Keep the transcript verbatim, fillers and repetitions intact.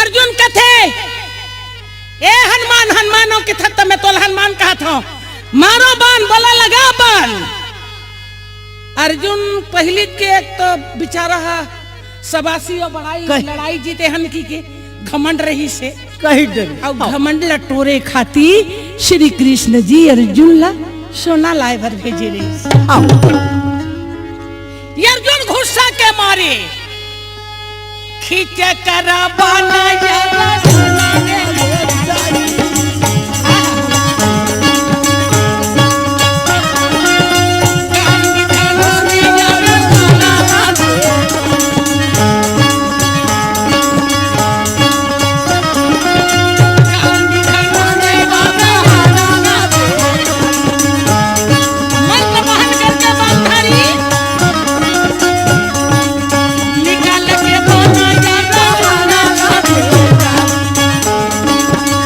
अर्जुन कथे, "ए हनुमान, हनुमान हो के थत्ता में तोल हनुमान कहत हो, मारो बाण, बोला लगा बाण।" अर्जुन पहली के एक तो बेचारा हा सबासी और बड़ाई कही। लड़ाई जीते हन की के घमंड रही से। कही डर। और घमंड ला टोरे खाती श्री कृष्ण जी अर्जुन ला सोना लाए बर भेजे रही। ये अर्जुन गुस्सा के मारे खींचे करा बाण